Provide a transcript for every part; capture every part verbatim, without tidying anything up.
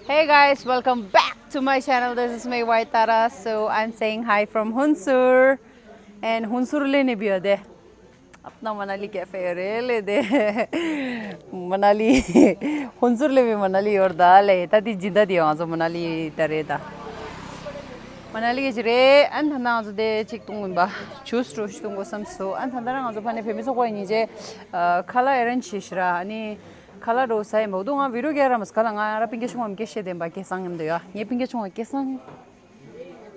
Hey guys, welcome back to my channel. This is me, Waitara. So I'm saying hi from Hunsur. And Hunsur le ne biyo de. Apna Manali cafe re le de. Manali. Hunsur le bi Manali yor da le. Ta di jinda di anzo Manali da re da. Manali ke jire. An thanda anzo de chik tung ba. Juice ro shi tung go sam so. An thanda anzo pa ne pemi so ko ni je. Kala arrange shira. Ani Kala ro sai mo do nga video ge ra mas kala nga ra pinge shung am ke she den ba ke sang am de ya. Nye pinge shung ke sang.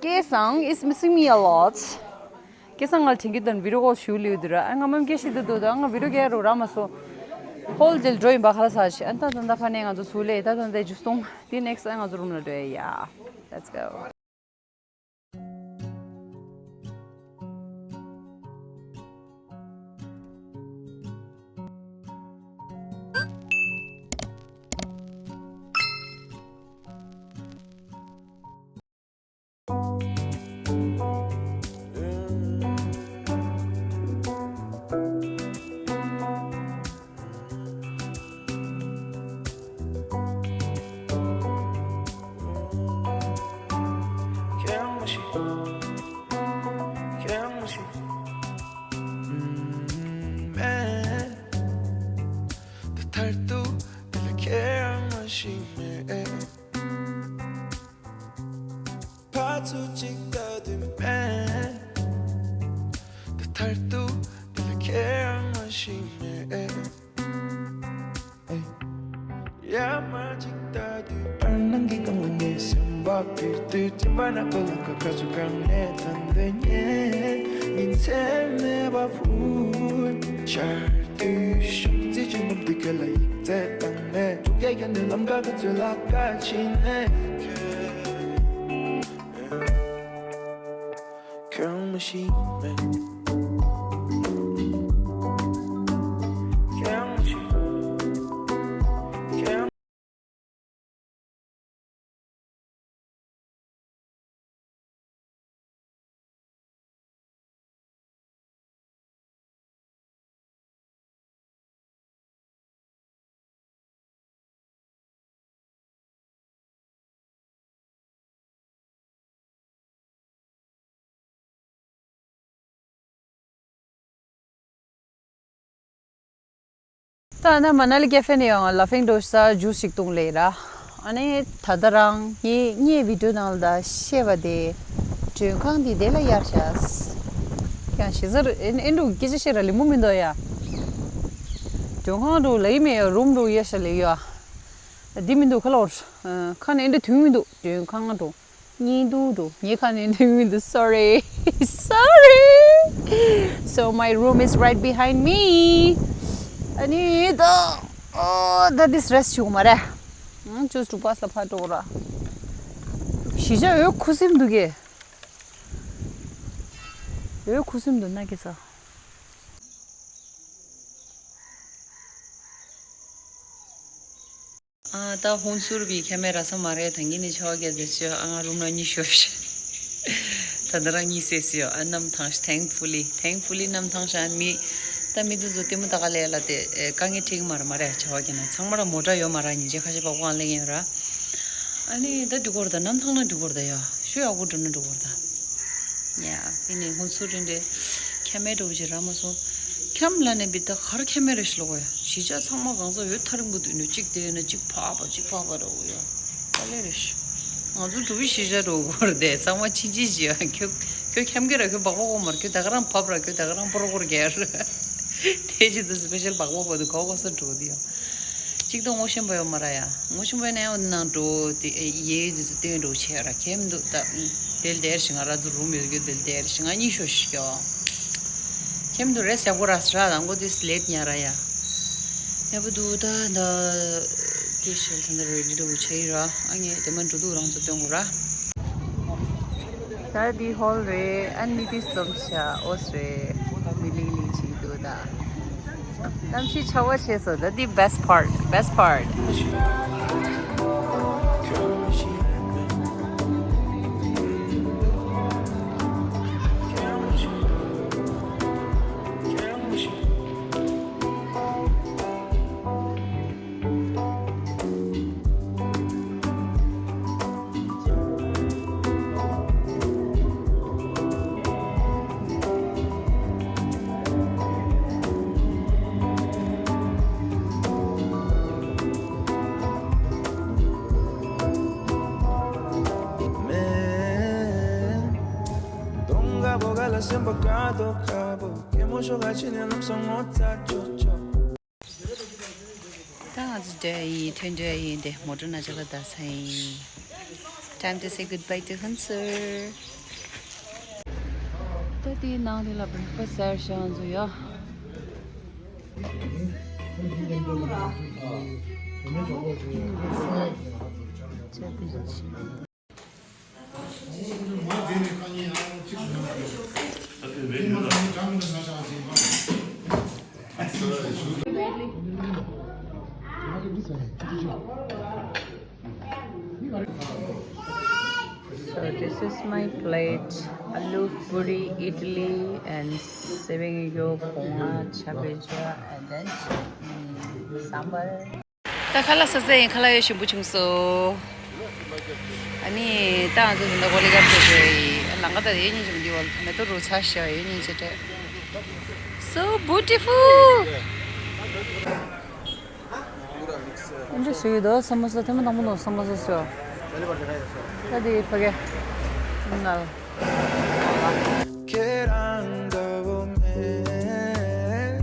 Ke sang is missing me a lot. Ke sang al tingi dan video call shu liu dura. Nga mam ke she de do da nga video ge ro ra ma so. Hol del join ba khala sa shi. An ta dan da phane nga zo su le ta dan de justung. The next nga zo room la de ya. Let's go. ཕར་ཚུར་གཅིག་ལྟ་དུས་མེད། ད་མཐར་ཐུག་འདི་ལ་ཁྱེད་རང་མ་ཤེས་མེད། ཡ་མ་གཅིག་ལྟ་དུས་བར་སྣང་གི་སྒང་ལ་ངའི་སེམས་པ་འཕེར་དུས་སྤྲིན་པ་ནག་པོ་ལ་ཁ་ཁ་ཚུར་གང་ནས་ཐང་དེ་ཉེ་ཉིན་མཚན་མེད་པ་བུ་ཆར་དུས་ཤུགས་རྩིས་ཀྱི་ནུབ་དུས་ཁ་ལ་ཡིག་ཚད་དང་ནས་དྲུག་བརྒྱ་ཁྱོན་ནས་ལམ་ཁ་ག་ཚོད་ལ་ཁ་ཕྱིན་ནས། ཁྱོད་མ་ཤེས་མེད། ཁྱོད་མ་ཤེས། ཁྱོད། ད་ནི་མ་ན་ལི་ཀེ་ཧྥེ་ནས་ཡང་ལ་ཕིང་ཌོ་ས་ཇུས་ཞིག་བཏུང་ལེ་ར། ཨ་ནི་ད་ལྟ་རང་ངས་ངའི་བི་ཌིའོ་ནང་ལ་བཤད་པ་དེ་མགྲོན་ཁང་དེ་དེ་ལ་གཡར་ཤག་ཡང་ཞེ་ས་ཨེ་ཨེ་འདྲ་སྐད་ཆ་བཤད་ར་ལེ་མོ་མི་འདུག་ཡ། མགྲོན་ཁང་འདྲ་ལ་ཡི་མེད་ཡ་རུམ་འདྲ་གཡར་ཤག་ལེ་ཡ། འདི་མི་འདུག་ཁ་ལོར། ཁ་ནས་འདི་དུས་མི་འདུག་མགྲོན་ཁང་འགྲོ། གཉིད་འདུག་འགྲོ། ངའི་ཁ་ནས་འདི་མི་འདུག Sorry. Sorry. So my room is right behind me. ཨ་ནི་ད། ཨོ་ད་འདི་རེ་སི་ཊི་བྱུང་མ་རེད། ཨང་ཅོས་ཊུ་པཱས་ལ་ཕར་འགྲོ་ར། གཞིས་ཆགས་འོད་ཁུ་སིམ་འདུག་གས། འོད་ཁུ་སིམ་འདུག་ན་གེ་ས། ཨ་ད་ཧུན་སུར་བི་ཁྱད་མེད་ར་ས་མ་རེད། ད་གིན་ནི་ཆ་བ་རྒྱ་ཟེར་ཤོ་ཨ་ང་རུམ་ན་གཉིད་ཤོར་ཤི། ད་ད་རང་གཉིད་སད་སི་ཡོ། ཨ་ནམ་ཐང་ཤ་thankfully thankfully ནམ་ཐང་ཤ་ཨ་མི། ད་མི་དུ་ཚོ་ལྟད་མོ་ད་ག་ལས་ལ་དེ་དཀའ་ངལ་འཕྲད་གི་མ་རེད་མ་རེད། ཆ་བ་རྒྱ་ན་ཚང་མ་ར་མོ་ཊ་ཡོད་མ་ར་ཉིན་རྗེ་ཁ་ཤས་པག་པག་ལེན་ཡོད་ར། ཨ་ནི་ད་འགྲིག་གོ་ར་ད་ནམ་ཐང་ན་འགྲིག་གོ་ར་ད་ཡ་ཤོ་ཡག་པོ་འགྲོ་ན་འགྲིག་གོ་ར་ད། ཡ། དེ་ནས་ཧུན་སུར་རིན་རེ། ཁྱད་མེད་འགྲོ་བཞིན་ར་མ་སོང་། ཁྱམས་ལ་ནས་བི་ད་གར་ཁྱད་མེད་རེ་ཞིག་ལོག་ཡ། གཞིས་ཆགས་ཚང་མ་གང་ས་འོད་ཐག་རིང་པོ་དུས་ནས་གཅིག་དེ་ན་གཅིག་ཕག་པ་གཅིག་ཕག་པ་ར་འོ་ཡ། ད་ལེ་རེ་ཞིག་ང་ཚོ་གྲུ་བི་གཞིས་ཆགས་འགྲོ་གོ་ར་དེ་ཚང་མ་ཆིན་ཆིན་ཞིག་ཡ། ཁྱོད་ཁྱོད་ཁྱམས་གི་ར་ཁྱོད་སྦག་སྦག་གོ་མར་ཁྱོད་ད་ག་རང་བབ་ར་ཁྱོད་ད་ག་རང་པོ་རོ་གོར་གེ་ར། དེ་ཅི་ད་སི་པེ་ཤལ་སྦག་སྦག་གོ་དུ་གོ་གོ་ས་འགྲོ་དུ་ཡ། གཅིག་ཏུ་ངོ་ཤེས་པ་ཡོད་མ་ར་ཡ། ངོ་ཤེས་པ་ཡོད་ན་ཡང་ནང་འགྲོ་དེ་ཡེ་དེ་ཚོ་སྟོན་འགྲོ་བྱས་ར་ཁྱེད་མི་འདུག་ད་དེ་ལ་དེར་ཞིག་ང་ར་ཚོ་རུམ་ཡོད་རྒྱུ་དེ་ལ་དེར་ཞིག་ང་གཉིད་ཤོར་ཞིག་ཡོ། ཁྱེད་མི་འདུག་རེས་ཡག་པོ་ར་སི་ར་དང་གོ་དེ་སི་ལེད་ཉ་ར་ཡ། ཡག་པོ་འདུག་ད་ད་དེ་ཞལ་ཐང་ད་རེ་ཌི་འགྲོ་བྱས་ཡི་ར། ཨ་ངས་དེ་མ་འགྲོ་འདུག་རང་ཚོ་སྟོན་དགོས་ར། ད་འདི་ཧོལ་རེད། ཨ་ནི་འདི་སྟོམ་ཆ་ཨོས་རེད། མི་ལིང་ལིང་ཅིག་འདུག་ད། གནམ་གཤིས་ཆར་པ་བྱས་སོང་། ད་འདི་best part, best part. སེམས་པ་དཀར་དོ་དཀར་པོ་སྐྱེད་མོ་ཤོག་ག་ཕྱི་ནས་ལམ་སང་ངོ་ཚ་ཅོ་ཅོ། ད་ང་ཚོ་འདྲ་ཡིན་ཐོན་འདྲ་ཡིན་དེ་མོ་ཊ་ན་ཅ་ལག་ད་ཚ་ཡིན། Time to say goodbye to Hunter. ད་དེའི་ནང་དེ་ལ་breakfast ཟེར་ཤག་ང་ཚོ་ཡ། So this is my plate. Aloo puri, idli, and saving yo ponga chabeja, and then chutney, sambar. ད་ཁ་ལག་ཟ་ཟ་ཡིན། ཁ་ལག་ཡོད་ཞིམ་པོ་བྱུང་སོང་། ཨ་ནི་ད་ང་ཚོ་ད་ལྟ་ཀོ་ལི་གྷལ་ཕེབས་རེད། ལམ་ཁ་ད་ཡོད་སྙིང་རྗེ་མོ་འདི་བ་མེ་ཏོག་རུ་ཚ་ཤག་ཡོད་སྙིང་རྗེ་རེད། So beautiful. འདི་ཞིག་ཡོད་དོ། ས་མོ་ས་ཐེངས་མ་དང་པོ་ནོ་ས་མོ་ས་ཤོ། ད་དེ་ཕ་གི་ནལ། ཁྱེད་རང་འདྲ་བོ་མེད།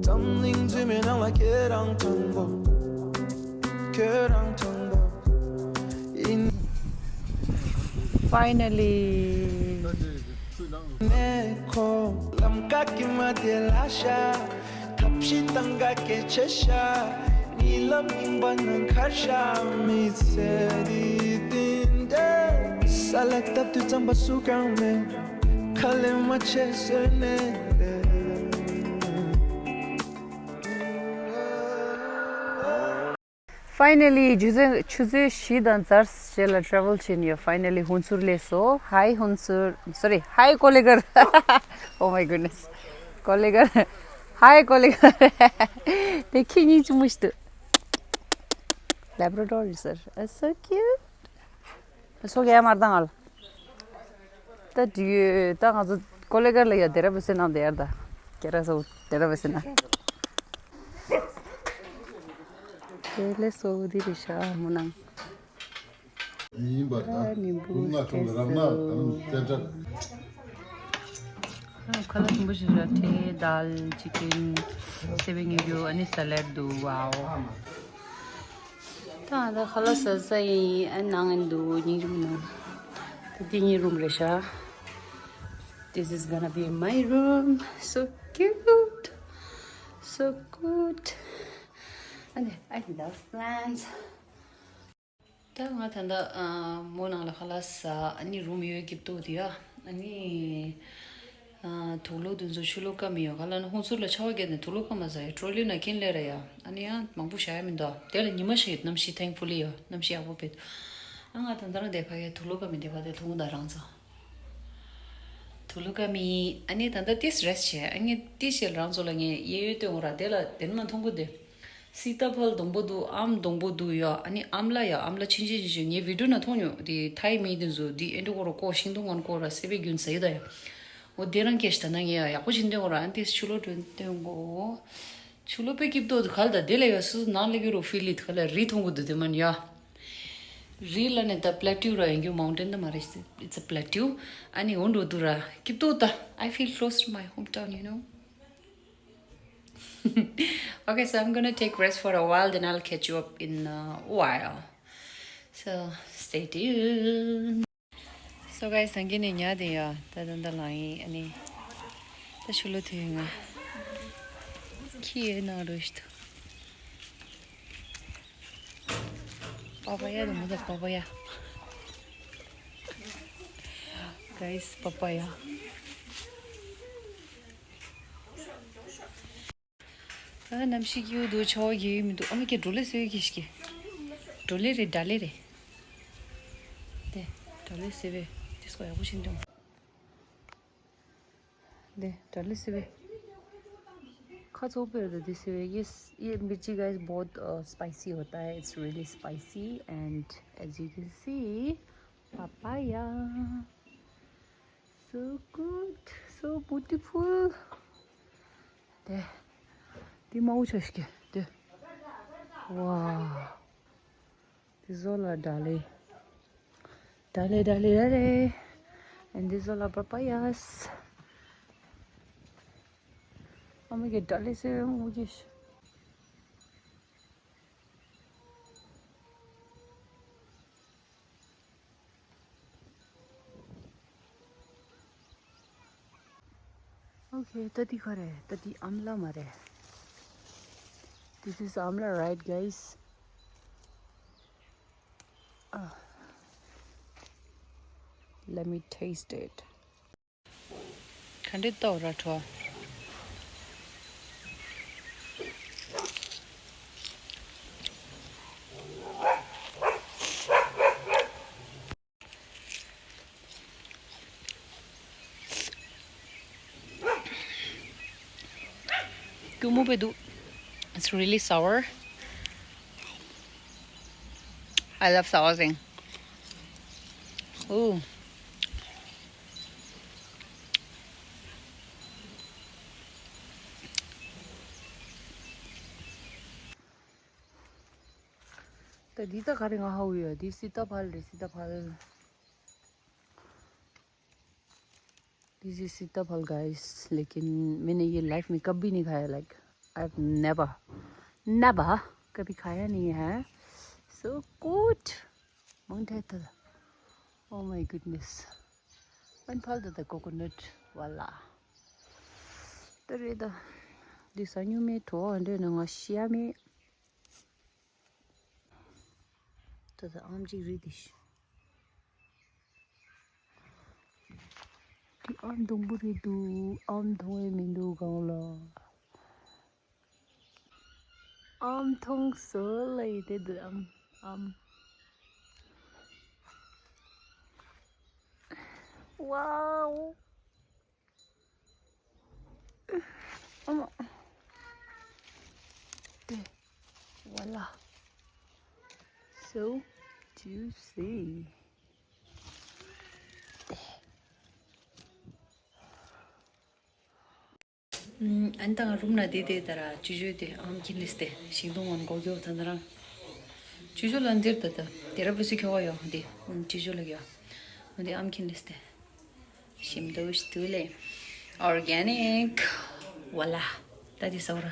འཛམ་གླིང་རྫུན་མའི་ནང་ལ་ཁྱེད་རང་དང་པོ། ཁྱེད་རང་དང་པོ་ཡིན། Finally. ནས་ཁོ་ལམ་ཀ་ཀི་མ་དེ་ལ་ཤ། ཐབས་ཤེས་དང་ག་སྐད་ཆ་ཤ། ཉི་ལམ་ཡིན་པ་ནང་ཁར་ཤ། མི་ཚེ་འདི་བདེན་འདྲ། ས་ལ་བཏབ་དུས་རྩམ་པ་སུ་གང་མེད། ཁ་ལས་མ་ཆད་སོན་ནས། Finally ཆུ་ཚོད་ཆུ་ཚོད་བཞི་དང་ཙམ་རྗེས་ལ་travel བྱས་ནས་ཡོད། Finally ཧུན་སུར་སླེབས་སོང་། Hi ཧུན་སུར། Sorry, hi ཀོ་ལི་གྷལ། Oh my goodness. ཀོ་ལི་གྷལ། Hi ཀོ་ལི་གྷལ། དེ་ཁྱི་སྙིང་རྗེ་མོ་ཞིག་འདུག Labrador reserve. It's so cute. སོ་ག་ཡ་མར་དང་ཨལ། ད་དུས་ད་ང་ཚོ་ཀོ་ལི་གྷལ་ལ་ཡ་དེ་ར་བེ་སེ་ནང་དེ་ཡར་ད། ཀེ་ར་སོ་དེ་ར་བེ་སེ་ན། དེ་ལས་སོ་དེ་རེ་ཤ་མོ་ནང་། ཡིན་པ་ད། ཨ་ནི་བུ་ང་ཚོ་རང་ན་ད་ནི་བཙན་དྲག་ཁ་ལག་ཆེན་པོ་ཞིག་ར་ཏེ་དཱལ། ཅི་ཀེན། སེ་བན་ཡོད་རྒྱུ། ཨ་ནི་ས་ལད་འདུག Wow. ད་ང་ད་ཁ་ལག་ཟ་ས་ཡིན། ཨ་ནང་ཡིན་འདུག་སྙིང་རྗེ་མོ་ནང་། ད་འདི་ངའི་རུམ་རེད་ཤག This is gonna be my room. So cute. So good. And I love plants. ད་ང་ད་ལྟ་ཨ་མོ་ནང་ལ་ཁ་ལག་ཟ། ཨ་ནི་རུམ་ཡོད་སྐྱིད་ཏོ་དེ་ཡ། ཨ་ནི་ཨ་དུག་ལོག་དེ་ཚོ་ཆུ་ལོག་བཀབ་མི་ཡོད། ག་ལ་ན་ཧུན་སུར་ལ་ཆར་པ་བརྒྱབ་ནས་དུག་ལོག་བཀབ་མ་ཟ་ཡ། ཊོ་ལི་ན་ཀིན་ལེ་ར་ཡ། ཨ་ནི་ཡང་མང་པོ་བཞག་ཡ་མི་འདུག་དེ་ལ་ཉི་མ་ཞིག་གནམ་གཤིས་ཐེང་ཕུ་ལི་ཡ། གནམ་གཤིས་ཡག་པོ་བེད། ཨ་ང་ད་ལྟ་རང་དེ་ཕ་གའི་དུག་ལོག་བཀབ་མི་དེ་ཕ་དེ་ཐུང་ད་རང་ཚོ། དུག་ལོག་བཀབ་མི། ཨ་ནི་ད་ལྟ་ཏིས་རེ་སི་ཊི་བྱས། ཨ་ནི་ཏིས་བྱས་རང་ཚོ་ལ་ངས་གཡས་གཡོན་སྟོན་གོ་ར། དེ་ལ་དེ་ནི་མ་མཐོང་གོ་དེ། སི་ཏ་ཕལ་སྡོང་པོ་འདུག་ཨམ་སྡོང་པོ་འདུག་ཡ། ཨ་ནི་ཨམ་ལ་ཡ། ཨམ་ལ་ཆུང་ཆུང་ཆུང་ཆུང་། ངའི་བི་ཌིའོ་ནང་མཐོང་མྱོང་། དེ་ཐའི་མི་དེ་ཚོ་དེ་ཨེ་འདྲ་ཀོ་ར་ཀོ་ཤིང་སྡོང་ངན་ཀོ་ར་སེ་བའི་རྒྱུན་ཟ་ཡི་ད་ཡ། འོ་དེ་རང་སྐད་ཆ་ད་ན་ངས་ཡ་ཡག་པོ་ཞིག་སྟོན་གོ་ར། ཨ་ནི་ཏིས་ཆུ་ལོག་སྟོན་སྟོན་གོ་ཆུ་ལོག་པའི་སྐྱིད་ཏོ་དུ་ག་ལ་ད་དེ་ལ་ཡ་སུ་ནང་ལ་གི་རུ་ཕི་ལི་དུ་ག་ལ་རི་མཐོང་གོ་དུ་དེ་མ་ཡ། རི་ལ་ནི་ད་པི་ལེ་ཊུ་ར་ཡིན་རྒྱུ། མའུན་ཊེན་ད་མ་རེད། It's a plateau. ཨ་ནི་འོ་འགྲོ་དུ་ར་སྐྱིད་ཏོ་ད། I feel close to my hometown, you know. Okay, so I'm gonna take rest for a while, then I'll catch you up in a while. So stay tuned. So guys, སང་གི་ནས་ཉལ་དེ་ཡ། ད་ད་ད་ལང་ཡིན། ཨ་ནི་ད་ཆུ་ལོག་ཐོན་ཡོང་ང་། ཁྱི་ཡོད་ནང་རུ་ཞིག་ཏུ། པ་པ་ཡ་དང་མོ་དང་པ་པ་ཡ། Guys, པ་པ་ཡ། ད་གནམ་གཤིས་སྐྱིད་པོ་འདུག་ཆར་པ་རྒྱག་ཡོད་མི་འདུག་ཨ་མ་ཀྱེ་ཌོ་ལེ་སེ་བའི་ཀྱེ་ཞིག་གི། ཌོ་ལེ་རེད། ཌ་ལེ་རེད། དེ་ཌོ་ལེ་སེ་བའི་དེ་སྐོར་ཡག་པོ་ཞིག་འདུག་དེ་ཌོ་ལེ་སེ་བའི་ཁ་ཚོགས་པའི་རེད། དེ་སེ་བའི། Yes, ये मिर्ची guys बहुत spicy होता है. It's really spicy and as you can see, papaya. So good, so beautiful. དེ་དེ་མ་འུ་ཆོ་ཞིག་གི་དེ། ཝ། དེ་བཟོ་ལ་ཌ་ལེ། ཌ་ལེ་ཌ་ལེ་ཌ་ལེ། And these all are papayas. Oh my god, dale se ve mucho. Okay, ད་འདི་ག་རེད། ད་འདི་ཨམ་ལ་མ་རེད། This is amla, right, guys? Ah, let me taste it. ག་འདྲ་ལྟོགས་ར་བྲོ། སྐྱུར་མོ་བས་འདུག It's really sour. I love sour thing. Oh. ད་འདི་ད་ག་རེ། ང་ཧ་གོ་ཡོད། འདི་སི་ཏ་ཕལ་རེད། སི་ཏ་ཕལ། This is सीताफल, guys. लेकिन मैंने ये लाइफ में कभी नहीं खाया। Like, I've never, never कभी खाया नहीं है। So good. མང་དྲགས་ད། Oh my goodness. ཨན་ཕལ་ད་ད་coconut. Voila. ད་རེད་ད། འདི་ཟ་སྙུང་མེད་བྲོ་བ་འདྲ་ན་ང་ཤི་ཡ་མེད། ད་ད་ཨམ་གཅིག་རེད་དེ། འདི་ཨམ་སྡོང་པོ་རེད་འདུག་ཨམ་མཐོང་ཡས་མི་འདུག་གང་ལ། ཨམ་མཐོང་སོ་ལ་ཡི་དེ་འདུག་ཨམ། ཨམ། Wow. ཨ་མ། དེ། Voila. So juicy. དེ། ཨན་ཏང་རུམ་ན་དེ་དེ་ད་ར་ཅུ་ཅུ་དེ་ཨམ་ཁིན་ལིས་དེ་ཤིང་སྡོང་ངམ་གོ་གྱོ་ད་ད་ར། ཅུ་ཅུ་ལ་འདིར་ད་ད་དེ་ར་བུ་སི་ཁྱོ་བ་ཡོ་དེ། ཅུ་ཅུ་ལ་གྱོ། དེ་ཨམ་ཁིན་ལིས་དེ། ཞིམ་དུ་ཞིམ་དུ་ལེ། Organic. Voila. ད་དེ་ཟ་བ་ར།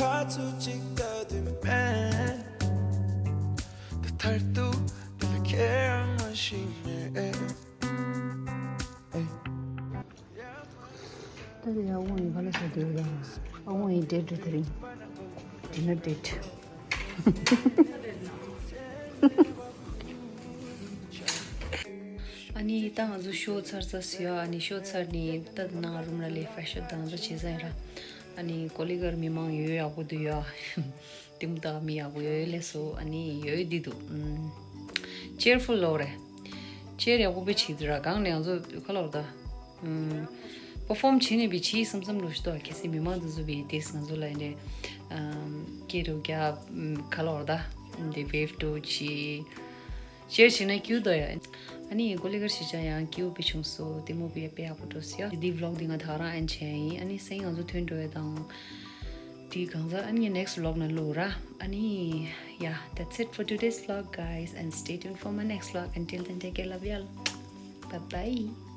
ཕར་ཚུར་གཅིག་ལྟ་དུས་མེད། ད་མཐར་ཐུག་འདི་ལ་ཁྱེད་རང་མ་ཤེས་མེད། ད་དེ་ཡ་དབང་ཡིན་ག་ལ་ཟེར་དུས་ད་ཨ་དབང་ཡིན་date དེ་རིང་dinner date། ཨ་ནི་ད་ང་ཚོ་ཤོ་ཚར་ཚར་སི་ཡ། ཨ་ནི་ཤོ་ཚར་ནི་ད་ནང་རུམ་ལ་ལས་ཧྥེ་ཤོ་དང་ཚོ་བྱེད་ས་ཡིན་ར། ཨ་ནི་ཀོ་ལི་གར་མི་མང་ཡོད་ཡག་པོ་འདུག་ཡ། དེ་མོ་ད་མི་ཡག་པོ་ཡོད་ལས་སོ། ཨ་ནི་ཡོད་འདི་འདུག cheerful ལོ་རེད། cheer ཡག་པོ་པེ་བྱེད་འདུག་ར། གང་ནས་ང་ཚོ་ཁ་ལོར་ད། perform བྱེད་ནས་པེ་བྱེད་བསམ་བསམ་ལོ་ཞིག་ཏོ། གལ་སྲིད་མི་མང་དུ་བཟོ་བའི་དེས་ང་ཚོ་ལ་འདི་སྐད་རུ་རྒྱ་ཁ་ལོར་ད་འདི་wave དུ་བྱེད། share བྱེད་ན་ཁྱུ་དོ་ཡ། ཨ་ནི་ཀོ་ལི་གར་ཤི་ཅ་ཡང་ཁྱུ་པེ་ཆུང་སོ་དེ་མོ་པེ་པེ་ཡག་པོ་འགྲོ་སི་ཡ། འདི་vlog འདི་ང་ད་རང་ཨན་ཆེ་ཡིན། ཨ་ནི་སེང་ང་ཚོ་ཐོན་འགྲོ་ཡ་དང་། དེ་གང་ཟག་ཨ་ནི་next vlog ན་ལོ་ར། ཨ་ནི་yeah, that's it for today's vlog, guys, and stay tuned for my next vlog. Until then, take care, love you all. Bye bye.